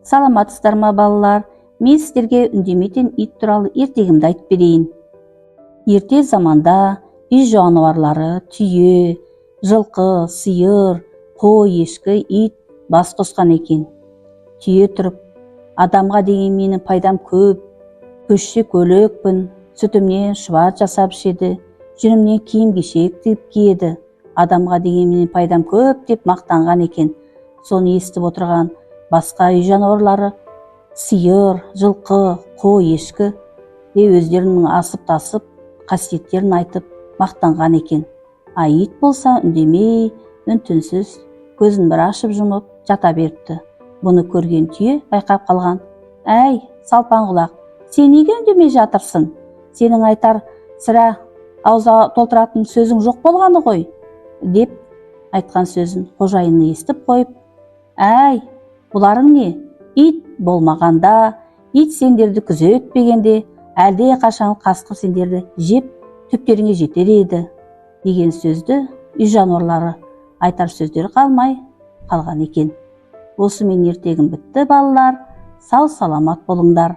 Саламатсыздар ма, балалар? Мен сіздерге үндемейтін ит туралы ертегімді айтып берейін. Ерте заманда үй жануарлары түйе, жылқы, сиыр, қой, ешкі, ит бас қосқан екен. Түйе тұрып: «Адамға деген менің пайдам көп. Көшсе көлікпін, сүтімнен шұбат жасап ішеді, жүнімнен киім кешек тігіп киеді. Адамға деген менің пайдам көп», – деп мақтанған екен. Соны естіп отырған басқа үй жануарлары сиыр, жылқы, қой, ешкі де өздерінің асып тасып қасиеттерін айтып мақтанған екен. А ит болса, үндемей, үн түнсіз көзін бір ашып жұмып жата беріпті. Бұны көрген түйе байқап қалған: «Әй, салпаң құлақ, сен неге үндемей жатырсың? Сенің айтар сірә ауыз толтыратын сөзің жоқ болғаны ғой», – деп айтқан сөзін қожайыны естіп қойып: «Әй, бұларың не? Ит болмағанда, ит сендерді күзетпегенде, әлде қашан қасқыр сендерді жеп, түптеріңе жетер еді», – деген сөзді үй жануарлары айтар сөздері қалмай қалған екен. Осымен ертегім бітті, балалар. Сау саламат болыңдар.